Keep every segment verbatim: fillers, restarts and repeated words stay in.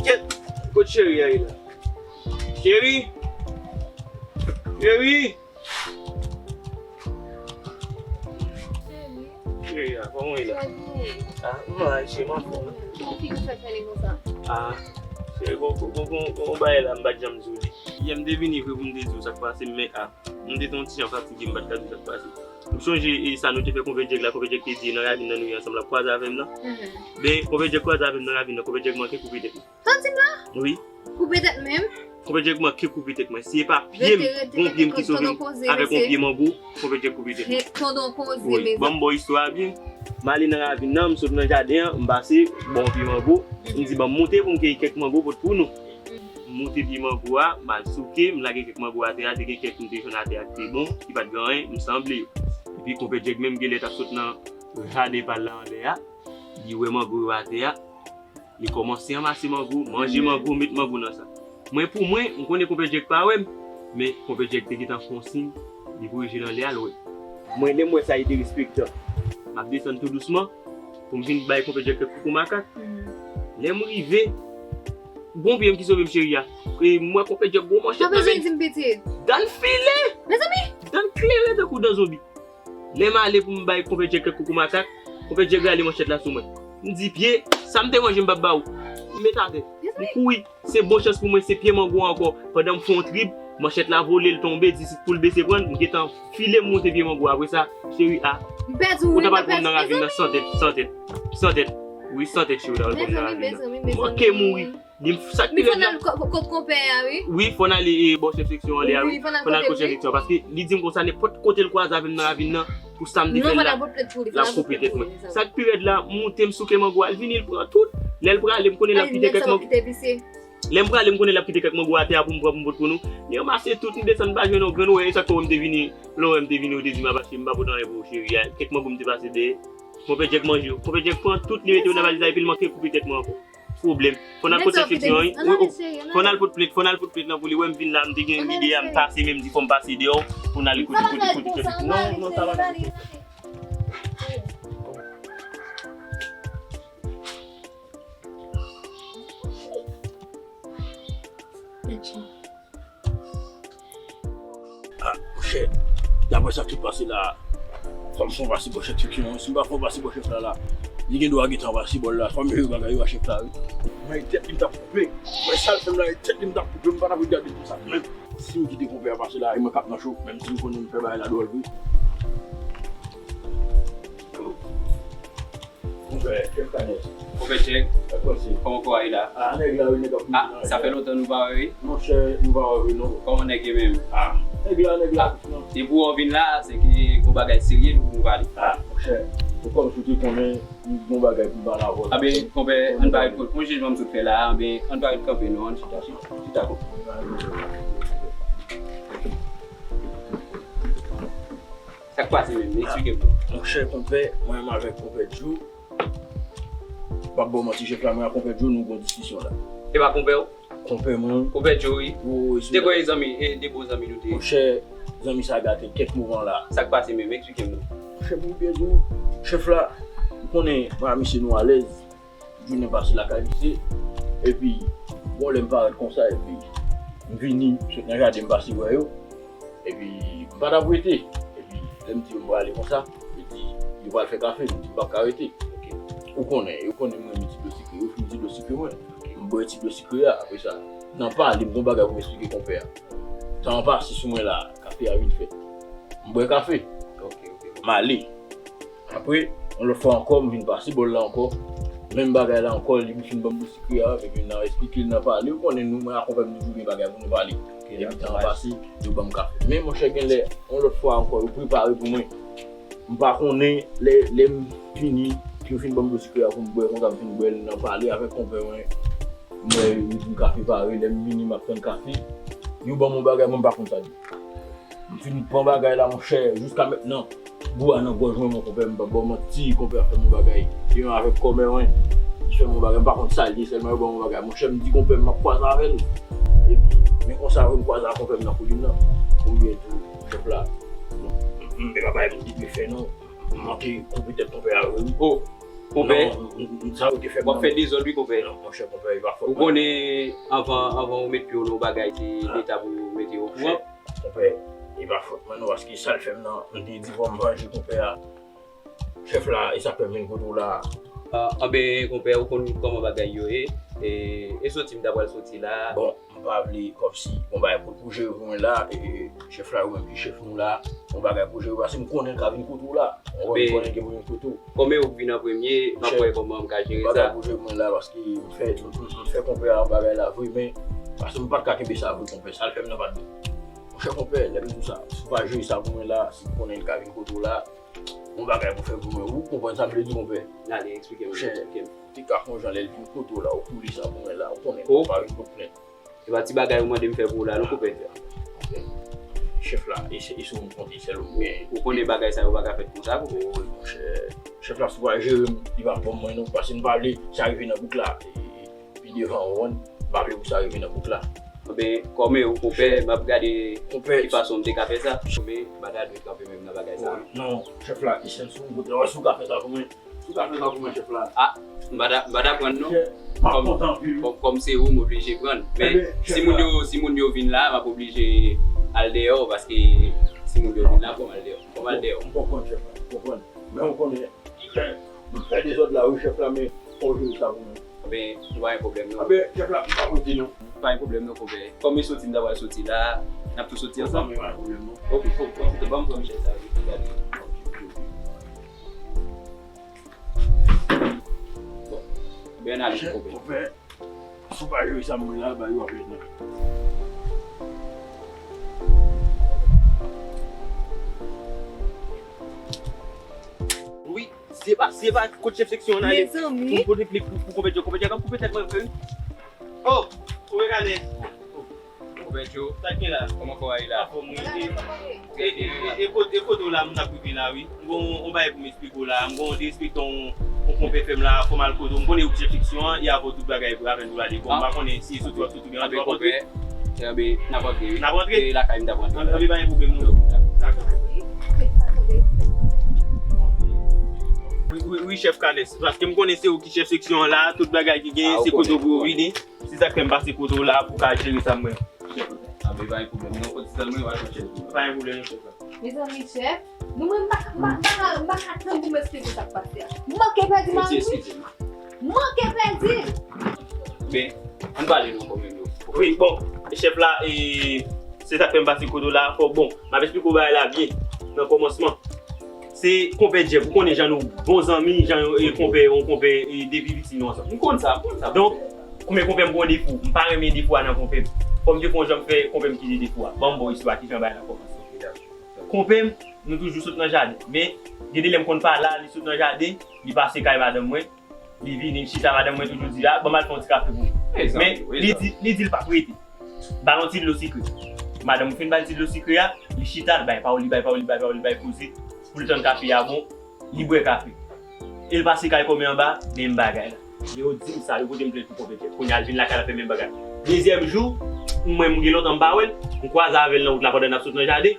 Kèt, kot cheri a ye la? Cheri? Cheri? Cheri a, kòman w ye la? Ah, m la, cheri, m anfòm. Ki figi w fè fè li konsa? Ah, cheri, gon, gon, gon, gon, gon bagay la, m pa t janm di w li. Yè m te vini vre pou m te di w sa k pase m, men ah, m te yon ti jan fatige, m pa t ka di w sa k pase. M sonje, e, sa nou te fè konpè Djèg la, konpè Djèg te di nan ravin nan nou ye ansanm, l ap kwaze avè m nan. Ben, konpè Djèg kwaze avè m nan ravin nan, konpè Djèg manke koupe tèt mwen. Sa w di m la? Wi. Koupe tèt menm? Konpè Djèg manke koupe tèt mwen. Si e pa pye m, gon pye m ki sove m avèk yon pye mango, konpè Djèg koupe tèt mwen. Wi, ban m ba w istwa a byen. M ale nan ravin nan, m sot nan jaden an, m pase, bon, pye mango. M di, ban m moute pou m keyi kèk mango pot pou nou. M moute pye mango a, m al souke, m lage kèk mango atè a, te gen kèk m te jwenn atè a ki te bon, ki pa t gen anyen, m sanble yo. Epi konpè Djèg menm genlè t ap sot nan jaden pa l la anlè a, li wè mango yo atè a, li kòmanse ranmase mango, manje mango, met mango nan sa. Mwen pou mwen, m konnen konpè Djèg pa wè m, men konpè Djèg te gentan fè yon siy, li voye je l anlè a, l wè. Mwen, lè m wè sa, li derespektan. M ap desann tou dousman, pou m vin bay konpè Djèg kèk koukou makak. Lè m rive, gon pye m ki sove m, cheri a. E m wè konpè Djèg gwo manchèt nan men l. Dan file! Mezanmi! Dan klere tankou dan zonbi. Lè m ale pou m bay konpè Djèg kèk koukou makak, konpè Djèg rale manchèt la sou mwen. M di, pye, sa m te manje m p ap ba ou. M met atè. M kouri. Se bon chans pou mwen, se pye mango a ankò. Pandan m fè yon trip, manchèt la vole, l tonbe, di si poul bese pran l, m gentan file m monte pye mango a. Apre sa, cheri a, ou ta pral pran m nan ravin nan san tèt, san tèt, san tèt. Wi, san tèt, cheri, ou ta pral pran m nan ravin nan. Manke mouri. Li m, sa k pi rèd la. Kot konpè a, wi. Wi, fò n ale, e, bò chèf seksyon an lè a, wi. Fò n al kot chèf seksyon an, paske li di m konsa, nenpòt kote l kwaze avè m nan ravin nan, pou sa m te fè l la, l ap koupe tèt mwen. Sa k pi rèd la, m moute, m souke mango a, l vini, l pran tout. Lè l prale, m konnen l ap kite kèk mango. Lè m prale, m konnen l ap kite kèk mango atè a pou m pran pou m pot pou nou. Li ranmase tout, m desann, m pa jwenn yon grenn, ou wè, e sa k fè w wè m te vini, lè w wè m te vini, ou te di m ap achte, m pa pot anyen pou ou, cheri a. Kèk mango m te pase dèyè. Konpè Djèg manje yo. Konpè Djèg pran tout, li mete yo nan valiz la, epi l manke koupe tèt mwen ankò. Pwoblèm. Fò n al kot chèf seksyon an, wi. Fò n al pot plent, fò n al pot plent nan pou li. Wè m vin la, m te gen lide a, m pase, men m di fò m pase deyò pou n ale kote, kote, kote chèf seksyon. Non, non, sa va. Ah, monchè, daprè sa k sot pase la, fò m fè yon pase bò chèf seksyon an. Si m pa fè yon pase bò chèf la, la, li gen dwa gentan pase bò l la. Fò m jere bagay yo a chèf la, wi. Mwen, tèt li m t ap koupe. Mwen, sa l fè m la, tèt li m t ap koupe. M pa t ap ret gade l konsa menm. Si m kite konpè a pase la, e mwen k ap nan cho, menm si m konnen m fè bagay la dwòl vre. Konpè, chèf Kanès. Konpè Djèk. Kòman kò a ye la? Ah, nèg la, wi, nèg ap... Ah, sa fè lontan nou pa wè, wi. Monchè, nou pa wè, wi, non. Kòman nèg ye menm? Ah, nèg la, nèg la, non. Depi w vin la, se ke gon bagay serye nou pou nou pale. Ah, monchè, se kòmsi w te konnen, nou gon bagay pou n pale avè w. Anben, konpè, ann pa ret, pou jijman m sot fè la, anben, ann pa ret kanpe non, ann chita, chita, chita, konpè. Sa k pase menm? Eksplike m. Monchè, konpè, mwen menm avèk konpè Djou, m p ap ba w manti, chèf la, mwen ak konpè Djou, nou gon diskisyon la. E pa konpè w? Konpè mwen. Konpè Djou, wi. Wi, wi. De bon zanmi, e de bon zanmi nou te ye. Monchè, zanmi sa gate kèk moman la. Sa k pase menm? Eksplike m non. Monchè, pou byen di w, chèf la, ou konnen, mwen ak misye nou alèz. Jounen pase lakay misye. Epi, bon, lè m parèt konsa, epi m vini, m sot nan jaden, m pase wè yo. Epi, m pa t ap rete. Epi, lè m di yo m prale konsa, yo di, yo pral fè kafe, m di m p ap ka rete. Ou konnen, yo konnen m renmen ti dlo sikre, yo ofri m ti dlo sikre mwen. M bwè ti dlo sikre a, apre sa, nan pale, m gon bagay pou m eksplike konpè a. Tan an pase sou mwen la, kafe a vin fèt. M bwè kafe. M ale. Apre, yon lòt fwa ankò, m vin pase bò l la ankò. Menm bagay la ankò, li vin fin ban m dlo sikre a, epi nan eksplike l, nan pale, ou konnen nou, mwen ak konpè m toujou gen bagay pou nou pale. Epi tan an pase, yo ban m kafe. Men monchè, genlè, yon lòt fwa ankò, yo prepare pou mwen. M pa konnen, lè, lè m fini, yo fin ban m dlo sikre a pou m bwè, konsa m fin bwè l nan pale avèk konpè mwen. M wè yo di m kafe pare, lè m vini, m ap tann kafe. Yo ban m yon bagay, mwen m pa konn sa l ye. M fin pran bagay la, monchè, jiska mentnan, gou a nan gòj mwen, mon konpè, m p ap ba w manti, konpè a fè m yon bagay. Li menm avèk kòmè mwen, li fè m yon bagay, m pa konn sa l ye, sèlman yo ban m yon bagay. Monchè, m di konpè m, m ap kwaze avè l. Epi, men konsa vre, m kwaze ak konpè m nan kolin nan. Konbyen tou, chèf la? M, m, m, e pa bagay m te dwe fè, non. M manke koupe tèt konpè a vre, wi. Oh! Konpè, non, m, m, m, sa ou te fè w ap fè dezòd wi, konpè. Non, monchè, konpè, e pa fòt mwen. Ou konnen, anvan, anvan ou met pye w nan yon bagay, se leta pou yo mete yo okouran. Monchè, konpè, e pa fòt mwen non, paske sa l fè m nan, m te di fò m vanje konpè a. Chèf la, e sa k fè m vin kote w la. Ah, anben, konpè, ou konn kòman bagay yo ye. E, e soti m ta pral soti la. Bon, m pa vle kòmsi gon bagay pou, pou jere pou mwen la, e chèf la, ou menm ki chèf nou la, gon bagay pou jere, paske m konnen l ka vin kote w la. Ou konnen gen pou vin kote w. Kòmè ou k vin an premye, m ap wè kòman m ka jere sa. Bagay pou jere pou mwen la, paske m fè, m, m, m fè konpè a bagay la vre, men paske m pa t ka kenbe sa vre, konpè. Sa l fè m nan pa t bon. Monchè konpè, lè m di w sa, si w pa jere sa pou mwen la, si m konnen l ka vin kote w la, gon bagay pou fè pou mwen. Ou konprann sa m vle di, konpè? Ale, eksplike m, monchè, eksplike m. Te ka fè yon jan lè l vin kote w la, ou koule sa pou mwen la, ou konnen, ou pa vin pot plent. E pa ti bagay ou mande m fè pou ou la, non, konpè. Chèf la, e se, e se yon konte sèl ou gen. Ou konnen bagay sa yo pa ka fèt konsa, konpè. Wi, monchè. Chèf la, si w pa jere m, li p ap bon mwen, non, paske m pa vle sa rive nan bouk la. E, e, pi devan, ou konprann, m pa vle pou sa rive nan bouk la. Anben, kòmè ou, konpè, m ap gade ki fason m te ka fè sa. Konpè, m pa ta dwe kanpe menm nan bagay sa, non. Non, chèf la, e sèl sou yon bout la, wè si w ka fè sa pou mwen. Ou ka fè sa pou mwen, chèf la. Ah, m pa ta, m pa ta pran non. Chèf, m ap kontan anpil, wi. Kòm, kòm se ou, m oblije pran. Men si moun yo, si moun yo vin la, m ap oblije al deyò, paske si moun yo vin la, fò m al deyò. Fò m al deyò. M konprann, chèf la, m konprann. Men ou konnen, lè m fè dezòd la, wi, chèf la, men fò w jere sa pou mwen. Anben, nou pa gen pwoblèm, non. Anben, chèf la, m pa prete, non. Pa gen pwoblèm, non, konpè. Kòm e soti, m ta pral soti la, n ap tou soti ansanm. Anben, pa gen pwoblèm, non. Ok, ok, ok, ban m pran Michel sa, wi, gade. Bon, ben ale, konpè. Konpè, si w pa jere sa mwen la, ba yo ap jwenn nan. Wi, se pa, se pa kot chèf seksyon an ale. Mezanmi. Pou, pou konpè Djèk, konpè Djèk ap koupe tèt mwen vre wi. Oh, koupe kanè. Konpè Djo. Sa k gen la? Kòman kò a ye la? Anfòm wi. E, e, e, e kote, e kote w la, m t ap rive la wi. M gon yon bagay pou m eksplike w la. M gon yon derespektan yon, yon konpè fè m la, fò m al kote w. M konnen ou chèf seksyon an, e avè w tout bagay pou avè n pou ale. Bon, m pa konnen si e soti w ap soti oubyen rantre w ap rantre. Anben, n ap rantre wi. N ap rantre? E lakay m t ap rantre. Anben, pa gen pwoblèm non. Dakò. Wi, wi, wi, chèf Kanès. Paske m konnen se ou ki chèf seksyon an la, tout bagay ki genyen, se kote w pou yo vini. Se sa k fè m pase kote w la pou ka jere sa mwen. Chèf la. Anben, pa gen pwoblèm non, kot sèl mwen, w al pran chèz mwen. Pa gen pwoblèm non, chèf la. Mezanmi, chèf, nou menm m pa, m pa, m pa, m pa ka tann pou m eksplike sa k pase a. M manke pèdi mari m. M manke pèdi l. Men, ann pale non kanmenm non. Wi, bon, chèf la, e, se sa k fè m pase kote w la, fò, bon, m ap eksplike w bagay la byen, nan kòmansman. Se konpè Djèk, ou konnen jan nou bon zanmi, jan yo, e, konpè, yon konpè, e, depi piti nou ansanm. M konn sa, m konn sa. Donk, konpè, konpè m gon defo, m pa renmen defo a nan konpè m. Fò m te fè yon jan m fè konpè m kite defo a. Ban m ba w istwa kijan bagay la kòmanse. Konpè m, nou toujou sot nan jaden. Men, gen de lè m konn pa la, li sot nan jaden, li pase kay madanm mwen, li vini, li chita, madanm mwen toujou di, "A, ban m al fè yon ti kafe pou ou." Men, li di, li di l p ap rete. Ba l yon ti dlo sikre. Madanm mwen fin ba l ti dlo sikre a, li chita, li bay pawòl, li bay pawòl, li bay pawòl, li bay koze. Pou l tann kafe a bon, li bwè kafe. E l pase kay kòmè anba, menm bagay la. Yo di m sa, yo pote m plent pou konpè Djèk. Kounye a l vin lakay la fè menm bagay. Dezyèm jou, mwen m gen lontan m pa wè l, m kwaze avè l nan wout la pandan n ap sot nan jaden.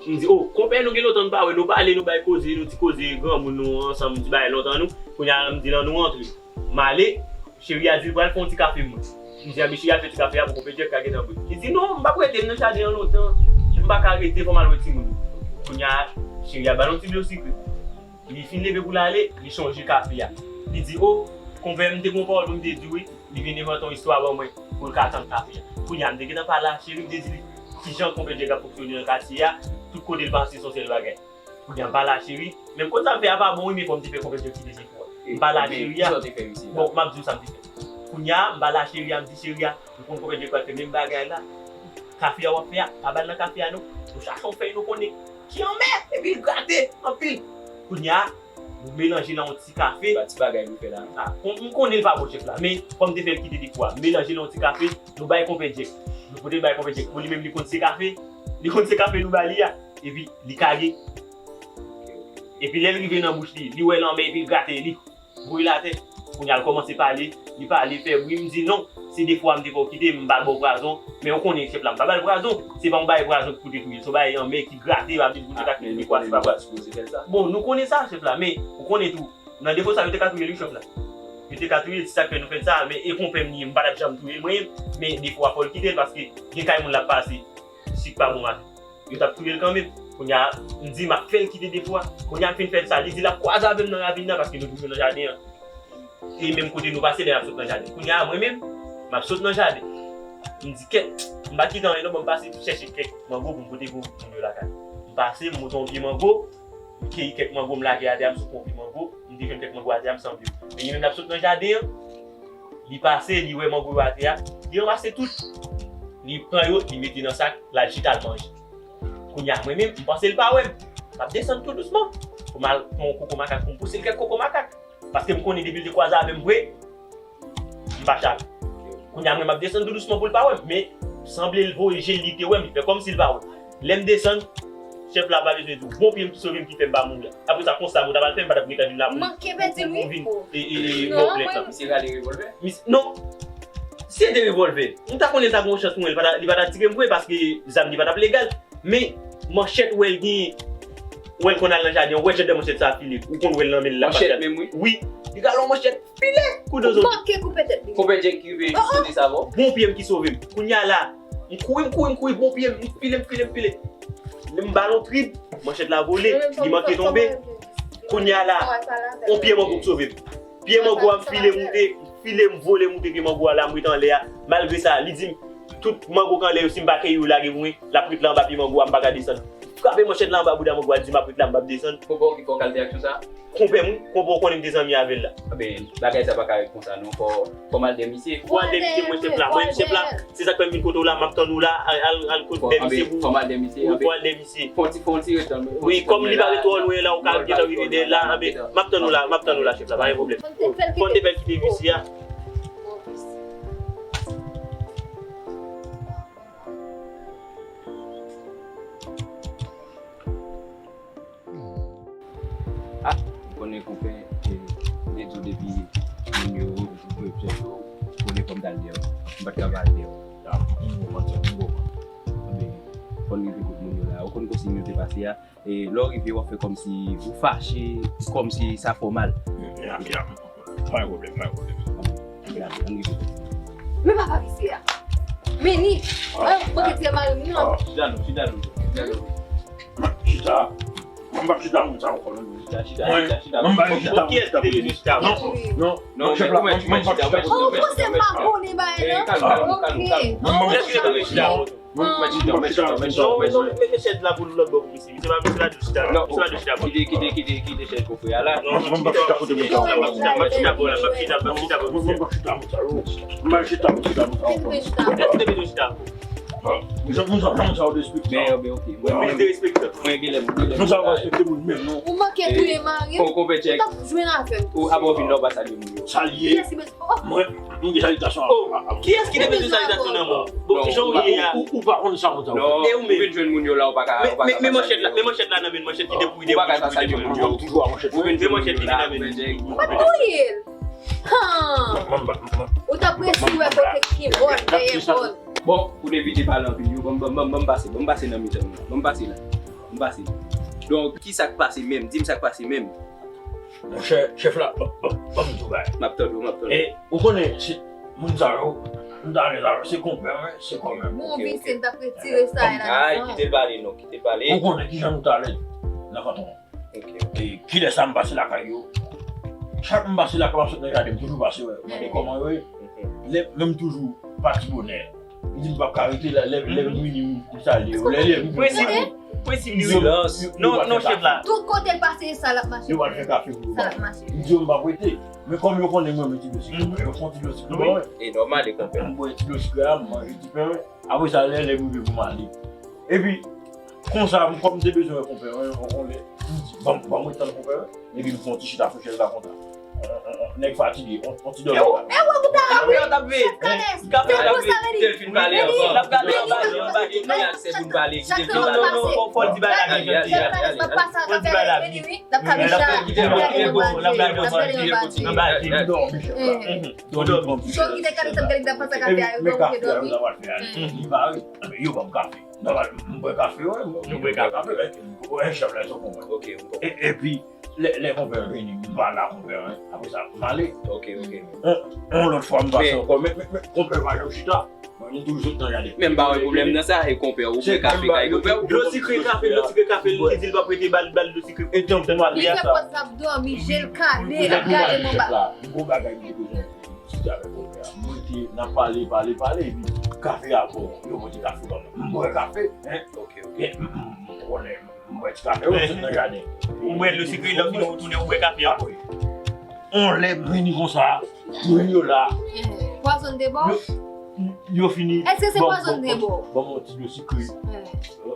M di, "O, konpè, nou gen lontan n pa wè, nou pale, nou bay koze, nou ti koze granmoun nou ansanm, ti bagay lontan nou." Kounye a m di l, "Ann nou rantre." M ale, cheri a di l pral fè yon ti kafe mwen. M di, "Anben cheri, al fè ti kafe a pou konpè Djèk ka gentan bwè." Li di, "Non, m p ap rete, m nan jaden an lontan. M pa ka rete, fò m al wè timoun." Kounye a, cheri a ba l yon ti dlo sikre. Li fin leve pou l ale, li chonje kafe a. Li di, "O, konpè, m te gon pawòl pou m te di w wi." Li vin envante yon istwa ban mwen pou l ka tann kafe a. Kounye a, m te gentan pale a cheri, m te di li kijan konpè Djèk ap fonksyone nan katye a, tout kote l pase se yon sèl bagay. Kounye a, m pale a cheri, men m konn sa m fè a pa bon wi, men fò m te fè konpè Djèk kite defo a. M pale a cheri a. Bon, m ap di w sa m te fè. Kounye a, m pale a cheri a, m di cheri a, m konn konpè Djèk pral fè menm bagay la. Kafe a w ap fè a, pa ba l nan kafe a non. Nou chache yon fèy nou konnen ki anmè, epi l grate anpil. Kounye a, nou melanje nan yon ti kafe. Pa ti bagay nou fè la non. A, m konnen l pa bon chèf la, men fò m te fè l kite defo a. M melanje l nan yon ti kafe, nou bay konpè Djèk. Nou pote l bay konpè Djèk. Pou li menm li konn se kafe, li konn se kafe nou ba li a. Epi li kage. Epi lè l rive nan bouch li, li wè l anmè epi l grate li. Voye l atè. Kounye a l kòmanse pale, li pale, fè bri, m di non, se defo a m te fè w kite, m pa ba w pwazon, men ou konnen chèf la, m pa ba l pwazon, se pa yon bagay pwazon ki pou te touye l, se yon bagay anmè ki grate, pa vle di pou te ka kite defo a, se pa pwazon. Bon, nou konnen sa, chèf la, men ou konnen tou, Nan defo sa, yo te ka touye l, wi, chèf la. Yo te ka touye l, se sa k fè nou fè l sa, men e konpè m li ye, m pa t ap janm touye l, mwen menm, men defo a fò l kite l, paske gen kay moun l ap pase, si k pa bon maten. Yo t ap touye l kanmenm. Kounye a, m di, m ap fè l kite defo a. Kounye a, m fin fè l sa, li di l ap kwaze avè m nan ravin nan, paske nou toujou nan jaden an. E menm kote nou pase, lè n ap sot nan jaden. Kounye a, mwen menm, m ap sot nan jaden. M di, kèt, m pa kite anyen non, ban m pase chèche kèk mango pou m pote pou moun yo lakay. M pase, m monte yon pye mango, m keyi kèk mango, m lage atè a, m souke yon pye mango, m te jwenn kèk mango atè a, m sanble yo. Men li menm l ap sot nan jaden an, li pase, li wè mango yo atè a, li ranmase tout. Li pran yo, li mete nan sak, l al chita, l manje. Kounye a, mwen menm, m panse l pa wè m. M ap desann tou dousman pou m al pran yon koko makak pou m pouse l kèk koko makak. Paske m konnen depi l te kwaze avè m vre, m pa chape. Kounye a, mwen, m ap desann tou dousman pou l pa wè m, men sanble l voye je l, li te wè m, li fè kòmsi l pa wè m. Lè m desann, chèf la pa bezwen di w, bon pye m ki sove m ki fè m pa mouri. Apre sa, konsa, mwen ta pral fè, m pa t ap gentan vin la pou m vin, e, e, e, ba w plent lan. Misye rale revòlvè? Mis-, non. Si se te revòlvè, m ta konnen sa gen yon chans mwen, li pa ta, li pa ta tire m vre, paske zam li pa t ap legal. Men, manchèt, wè l gen, wè l konn al nan jaden, wè jan de manchèt sa file, ou konn wè l nan men l la. Manchèt menm, wi. Wi, li rale yon manchèt file kou de zonbi. Manke koupe tèt li. Konpè Jack ki rive sote sa bò. Bon pye m ki sove m. Kounye a la, m kouri, m kouri, m kouri, bon pye m, m file, m file, m file. Lè m ba l yon trip, manchèt la vole, li manke tonbe. Kounye a la, yon pye mango k sove m. Pye mango a m file moute, m file m vole moute pye mango a la, m ret anlè a. Malgre sa, li di m, tout mango k anlè yo, si m pa keyi yo lage pou mwen, l ap ret la anba pye mango a, m pa ka desann. Frape manchèt la anba bouda mango a, li di m ap ret la, m p ap desann. Konpè w ki fè w k al fè aksyon sa a? Konpè m, wi, konpè w konnen m te zanmi avè l la. Enben, bagay sa pa ka ret konsa non, fò, fò m al dè misye. Fò w al dè misye, mwen chèf la, mwen chèf la. Se sa k fè m vin kote w la, m ap tann ou la, al, al, al kote dè misye pou. Fò m al dè misye, wi, fò w al dè misye. Fò w ti, fò w ti ret tann. Wi, kòm li pa ret twò lwen la, ou ka gentan rive dè l la, enben, m ap tann ou la, m ap tann ou la, chèf la, pa gen pwoblèm. Fò n te fè l kite visye a. Ah, ou konnen konpè, eh, m te di w depi moun yo, yo, yo, yo, konnen fò m t al dèyè w. M pa t ka pa al dèyè w. Ah, m konprann sa, m konprann. Enben, fò n rive kot moun yo la. Ou konn konsiy yo te pase a. E lè w rive, w ap fè kòmsi ou fache, kòmsi sa fè w mal. Ya, ya. Pa gen pwoblèm, pa gen pwoblèm. Men papa misye a. Men ni. Mwen gen ti mari m non. Chita non, chita non, chita non. Chita. Mwen pa chita moun sa ankò non. Chita, chita, chita, chita. Mwen pa chita. Kiyès ki te vle chita? Non, non, non, chèf la, mwen pa chita. Oh, ou panse m pa konnen bagay la? Kalm, kalm, kalm, kalm. Kiyès ki te vle chita? Mwen pa chita, mwen pa chita, mwen pa chita. Non, non, mete chèz la pou lòt bò pou misye. Misye pa, misye pa dwe chita la. Misye pa dwe chita. Kite, kite, kite, kite chèz pou frè a la. Non, mwen pa chita kote moun sa. Mwen pa chita, mwen pa chita, mwen pa chita, mwen pa chita, mwen pa chita, mwen pa chita, mwen pa chita. Mwen pa chita, mwen pa chita, mwen pa chita. Èske te mete chita? Moun sa, moun sa yo derespekte. Men, men, ok. Mwen, mwen derespekte. Mwen, gen lè, gen lè. Moun sa yo pa respekte moun menm, non. Ou manke touye mari m. Ou t ap jwenn avè m. Ou ap vin la, ou pa salye moun yo. Salye. Kiyès ki bezwen Mwen, m gen salitasyon a, a, a. Kiyès ki te mete salitasyon nan men w? Bon, jan w ye a. Ou, ou pa konn sa moun sa yo. Non, ou vin jwenn moun yo la, ou pa ka, ou pa ka. Men manchèt la, men manchèt la nan men, manchèt ki te pou ede moun, ki te jwenn moun yo. Toujou a manchèt. Ou vin jwenn manchèt ki te nan men. Ou pa t touye l. Han! Ou t ap resi wè kote ki bòn, dèyè bòn. Bon, pou n evite pale anpil yo, ban m, ban m, ban m, ban m pase, ban m pase nan mitan nou. Ban m pase la. Ban m pase. Donk, ki sa k pase menm? Di m sa k pase menm. Monchè, chèf la, ban, ban, ban m di w bagay. M ap tande w, m ap tande w. E, ou konnen, se moun sa yo, m ta renmen sa yo, se konpè mwen, se kòmè mwen. Bon, Vincent, t ap retire sa la. Ay, kite l pale, non, kite l pale. Ou konnen kijan nou t ale nan kanton an. Ok, ok. E, kilè sa m pase lakay yo? Chak m pase lakay, m ap sot nan jaden, m toujou pase wè, mande kòman yo ye. Lè, men m toujou pati bonè. M di m p ap ka rete la, lè, lè vin mini, m, m salye yo. Lè, lè vin pou mwen. Prensip, prensip li, wi. Non, non, chèf la. Tout kote l pase, sa l ap mache. Yo pral fè kafe pou yo. Sa l ap mache. M di yo m p ap rete. Men kòm yo konnen mwen, mwen ti dlo sikrè, yo fè yon ti dlo sikrè ban mwen. E nòmal, e konpè. M bwè ti dlo sikrè a, m manje ti pen mwen. Apre sa, lè, lè m rive pou m ale. Epi, konsa, m, kòm m te bezwen wè konpè mwen, yon, yon lè, m di, ban m, ban m ret tann konpè mwen. Epi m fè yon ti chita sou chèz la konsa. On, on, on, nèg fatige, on, on ti dòmi la. E wè, ou ta ap ri. Chèf Kanès, men pou sa vle di. Kite l fin pale ankò. L ap gade anba, anba, kite l gen aksè pou l pale, kite l fin pale. Non, non, non, fò, fò l di bagay la byen janti. Chèf Kanès, m ap pase a travè lespri li, wi. L ap ka di sa. L ap gade anba, l ap gade anba. Anba, kite l dòmi, chèf la. Dòmi, dòmi. Jan w kite Kanès ap gade, l ap pase a travè a, yo pa ouvri dòmi. Li pare. Yo ban m kafe. Nòmal, m bwè kafe, wè. M bwè kafe, wè. Wè, chèf la, se konprann. Ok, m konprann. E- Epi, lè lè konpè vini, m pa la konpè, wè. Apre sa, m ale. Ok, ok. On on lòt fwa, m pase ankò. Men men men konpè pa janm chita. Mwen, m toujou sot nan jaden. Men m pa wè pwoblèm nan sa, e konpè, ou bwè kafe kay konpè ou. Dlo sikre kafe, dlo sikre kafe, li di l p ap rete, ba l ba l dlo sikre. E tankou m ap di a sa. Li fè pòz l ap dòmi, je l kale, l ap gade m anba. Gon bagay m te bezwen discute avèk konpè a. Mwen te nan pale, pale, pale, epi kafe a bon. Yo pote kafe ban mwen. M bwè kafe, en. Ok, ok. M konnen, m bwè ti kafe, yo sot nan jaden. Ou bwè dlo sikre, lè w fini, ou tounen, ou bwè kafe ankò. On lè m vini konsa, moun yo la. Pwazon te ba w? Yo fini. Èske se pwazon te ba w? Ban m yon ti dlo sikre.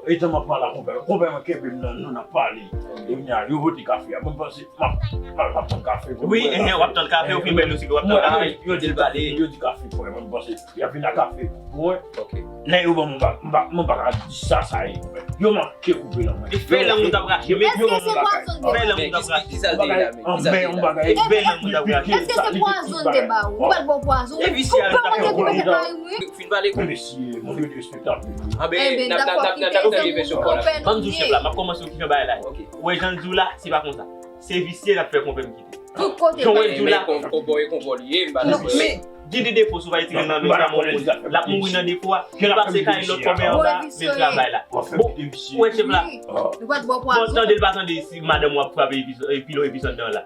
Etan m ap pale ak konpè, konpè mwen kenbe m nan, nou n ap pale. Yo vini a, yo pote kafe a. Mwen panse, m ap, m ap, m ap tann kafe pou mwen. Wi, w ap tann kafe, ou fin bwè dlo sikre, w ap tann kafe. Yo di l pale. Yo di kafe pou mwen, mwen panse, y ap vin ak kafe pou mwen. Ok. Lè yo ban m, m pa, m pa, m pa ka di sa, sa ye. Yo manke koupe nan mwen. E fè lang ou t ap rache, men. Èske se pwazon te ba w? Fè lang ou t ap rache. Kisa l te ye la, men? Kisa l te ye la? E fè lang ou t ap rache. Èske se pwazon te ba w? Ou pa t ba w pwazon? E visye a, li t ap fè w konnen. Fin pale. Mesye, moun yo derespektab. Anben, n ap, n ap, n ap, n ap tande vèsyon pa w la. Ban m di w chèf la, m ap kòmanse w kijan bagay la ye. Ok. Ou wè jan l di w la, se pa konsa. Se visye l ap fè konpè m kite. Tout kote. Jan w wè l di w la. Men konpè w e konpè w li ye, m pa dakò. Men, gen de defo si w pa retire l nan men kòman w mouri. L ap mouri nan defo a. Li pase kay lòt kòmè anba, men travay la. Bon, ou wè chèf la. Bon, tande l pa tande si madanm ou ap frape epi, epi lò epi san dan la.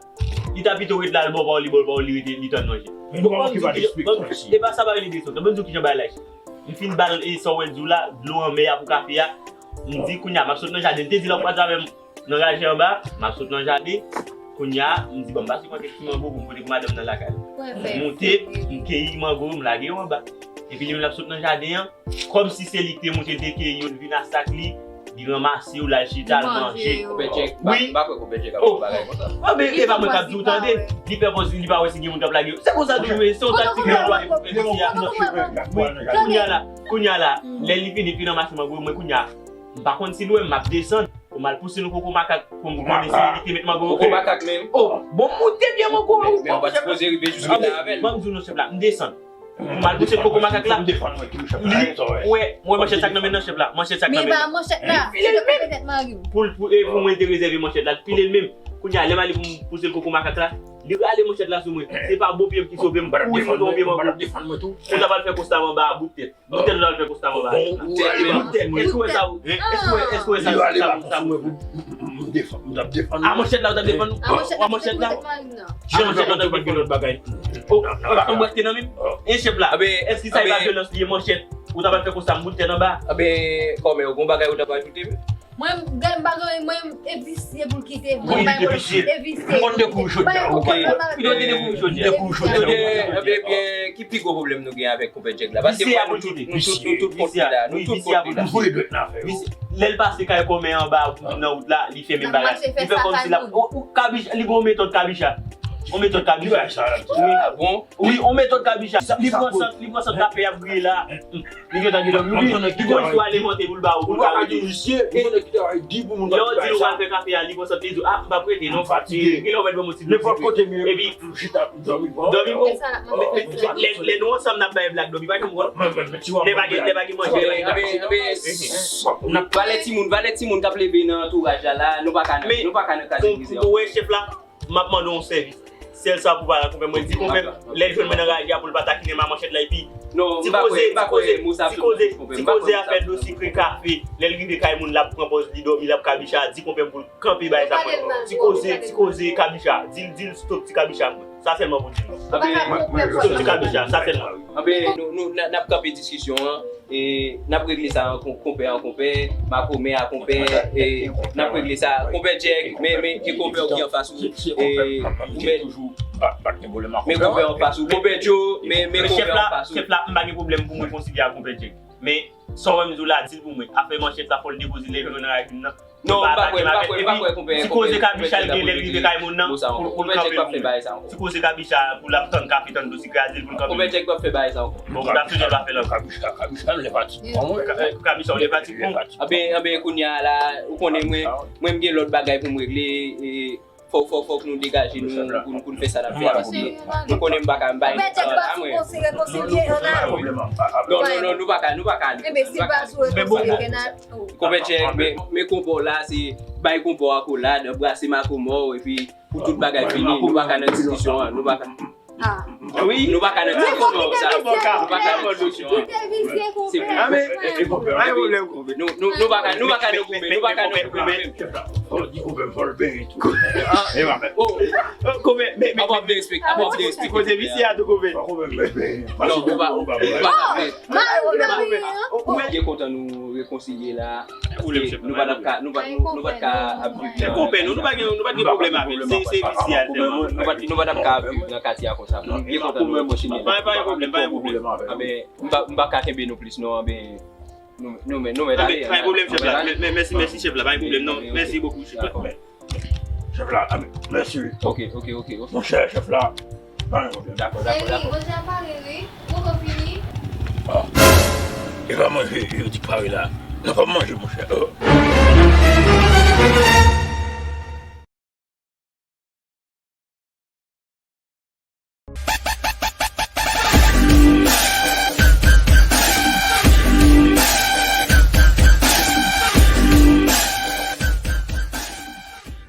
Li ta pito ret la, l ba w pawòl, li ba w pawòl, li rete, li tann manje. Bon, e pa sa pa rele desant. Ban m di w kijan bagay la ye. M fin ba l, e sa w wè l di w la, dlo anmè a pou kafe a. M di, kounye a, m ap sot nan jaden. M te di l ap kwaze avè m nan raje anba, m ap sot nan jaden. Kounye a, m di, bon, m pase pran kèk ti mango pou m pote pou madanm nan lakay. M moute, m keyi mango yo, m lage yo anba. Epi li menm l ap sot nan jaden an, kòmsi se li ki te moute, l te keyi yo, l vin ak sak li, li ranmase yo, l al chita, l manje. Konpè Djèk, m pa kwè Konpè Djèk ap fè bagay konsa. Anben, e pa mwen k ap di w tande. Li fè pòz li pa wè si gen moun k ap lage yo. Se konsa tou, men se yon taktik yo anplwaye pou fè mesye a. Wi, kounye a la, kounye a la, lè li fini, fin ranmase mango yo, mwen kounye a, m pa konn si l wè m, m ap desann. Ou m al pouse l yon koko makak pou m konnen si li te met mango. Koko makak menm. Oh, bon, m moute byen mango. Men ou pa t sipoze rive jiske la avè l. Ban m di w non, chèf la, m desann. M al pouse l koko makak la. Li, wè, mwen manchèt sa k nan men l nan, chèf la. Manchèt sa k nan men l nan. Men ba manchèt la, se te konpè tèt mari m. Pou l, pou, e pou mwen te rezève manchèt la, l pile l menm. Kounye a, lè m ale pou m pouse l koko makak la, li rale manchèt la sou mwen. Se pa bon pye m ki sove m. Wi, m tonbe mango. Ou ta pral fè konsta m anba a bout tèt. Bout tèt ou t al fè konsta anba. Bout tèt, bout tèt. Èske w wè sa ou, èske w wè, èske w wè sa, sa, sa, sa. M defann, m t ap defann. A manchèt la ou t ap defann? A manchèt la, a manchèt la. Jan manchèt la t ap defann lòt bagay. Oh, anba konbwèt te nan men m. E chèf la. Èske sa e pa vyolans li ye manchèt? Ou t ap al fè konsta m bout tèt anba. Anben, kòmè, ou gon bagay ou t ap ajoute, wi? Mwen, gade m pa gen, mwen, e visye pou l kite. Mwen bay mwen, e visye. M konn de kou chodyè, oke. Li dwe te de kou chodyè. De kou chodyè. Ebyen, ebyen, ki pi gwo pwoblèm nou gen avèk konpè Djèk la? Paske m wè nou tout, nou tout, nou tout kont li la. Nou tout kont li la. Nou voye dwèt nan afè yo. Lè l pase kay kòmè anba nan wout la, li fèmen bagay. Li fè kòmsi l ap, ou, ou, kabicha, li gon metòd kabicha. On metòd kabicha. Wi. Ah bon? Wi, on metòd kabicha. Li pran sant, li pran sant kafe y ap griye la. Li gentan gen dòmi. Li, li gon istwa l envante pou l ba ou, pou l ka rete. Lè yo di l ou pral fè kafe a, li konsantre, li di, "Ah, m p ap rete non." Fatige. Gen lè ou mèt ban m yon ti dlo sikre. Epi, dòmi bon. Lè, lè nou ansanm, n ap bay blag, dòmi pa janm bon. Lè pa gen, lè pa gen manje. Anben, anben, anben, valè timoun, valè timoun k ap leve nan antouraj la, la, nou pa ka, nou pa ka nan kaze brize. Ou wè chèf la? M ap mande w yon sèvis. Sèl sa pou pale ak konpè mwen, di konpè m, lè l jwenn mwen nan raje a, pou l pa takinen m a manchèt la, epi ti koze, ti koze, ti koze, ti koze afè dlo sikre, kafe. Lè l rive kay moun, l ap pran pòz li dòmi, l ap kabicha, di konpè m pou l kanpe bay sa mwen. Ti koze, ti koze kabicha, di l, di l stop ti kabicha mwen. Sa sèlman pou di l. Stop ti kabicha, sa sèlman. Anben, nou, nou, n ap kanpe diskisyon an. E, n ap regle sa an kon-, konpè an konpè, makomè a konpè, e, n ap regle sa. Konpè Djèk, men, men, e konpè w ki anfas ou, e, ou mèt. Men konpè anfas ou. Konpè Djo, men, men konpè anfas ou. Chèf la, m pa gen pwoblèm pou m rekonsilye ak konpè Djèk. Men, sa w wè m di w la, di l pou mwen. Afè manchèt la, fò l depoze l lè l jwenn nan racine nan. Non, m pa kwè, m pa kwè, m pa kwè konpè, ti koze kabicha l gen lè l rive kay moun nan, pou, pou l kanpe pou mwen. Ti koze kabicha pou l ap tann kafe, tann dlo sikre a, di l pou l kanpe. Konpè Djèk p ap fè bagay sa ankò. Bon, m ta swete l pa fè l ankò. Kabicha, kabicha, m lè pati bon, wi. Kabicha, w lè pati bon. Anben, anben, kounye a la, ou konnen mwen, mwen m gen lòt bagay pou m regle, e, fòk, fòk, fòk nou degaje nou pou, pou n fè sa n ap fè a, paske nou konnen m pa ka, m pa gen tan la, mwen. Non, non, non, nou pa ka, nou pa ka ale konsa, nou pa ka ale konsa. Konpè, men, men konpò la, se bay konpò akolad, brase makomò, epi pou tout bagay fini, nou pa ka nan diskisyon an, nou pa ka. Wi, nou pa ka nan diskisyon an, nou pa ka nan diskisyon an. Se pou, nou, nou, nou pa ka, nou pa ka nan goumen, nou pa ka nan goumen. Oh, apa w ap derespekte, apa w ap derespekte. Koze misye a tou koupe. Non, ou pa, ou pa, ou pa. Mwen byen kontan nou rekonsilye la. Nou pa t ap ka, nou pa, nou, nou pa t ka ap viv nan katye a konsa. Nou pa t, nou pa t ap ka ap viv nan katye a konsa. Mwen byen kontan nou rekonsilye la. Pa gen pwoblèm, pa gen pwoblèm. Anben, m pa, m pa ka kenbe nou plis non, anben, nou, nou, nou mèt ale. Pa gen pwoblèm, chèf la. Mèsi, mèsi, chèf la. Pa gen pwoblèm non. Mèsi bokou, chèf la. Chèf la, a, mèsi wi. Ok, ok, ok, ok. Monchè, chèf la, pa gen pwoblèm. Dakò, dakò, dakò. Manje a pare wi. Poko fini. Ah. E pa manje, yo di k pare la. Nou p ap manje, monchè. Oh.